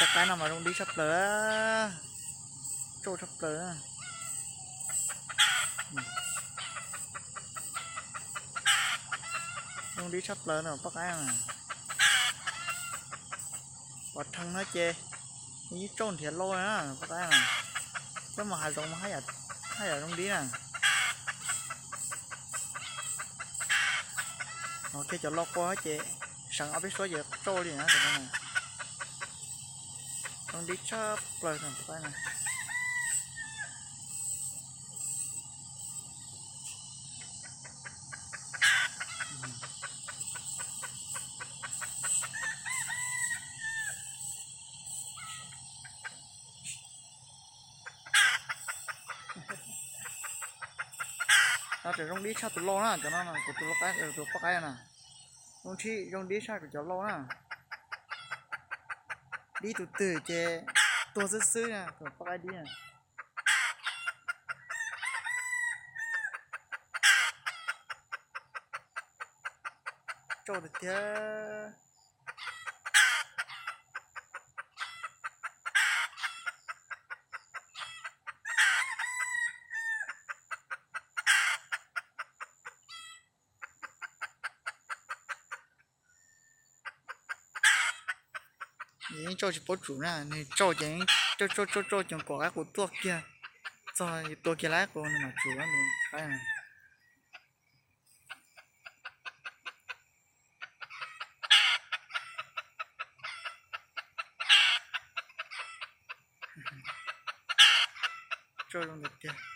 Poj qaib no mas zoo dib tshaj plaws, tsauj tshaj plaws. Zoo dib tshaj plaws no poj qaib. Pov rhees no ces yeej tsauj nrhiav lauj na poj qaib na. Coj mus hav zoov mas haj yam zoo dib na. Kiag cov lau qua ces seev ob peb suab ces tsauj li na. Zoo dib tshaj plaws no poj qaib na. No tseem zoo dib tshaj tus lau na, cov no kuv tus lau qaib, tus poj qaib na. Zoo tshaj, zoo dib tshaj kuv cov lau na. Dib tus twg ces tuag xwb xwb na, tus poj qaib dib na. Tsauj tiag tiag. Yeej tsauj tsis paub tsum na, nws tsauj ces tsauj tsauj tsauj coom kom qaib qus tuaj kiag, txog tua kiag lawm qus nws mam tsum nws qaib. Tsauj zoo tiag tiag.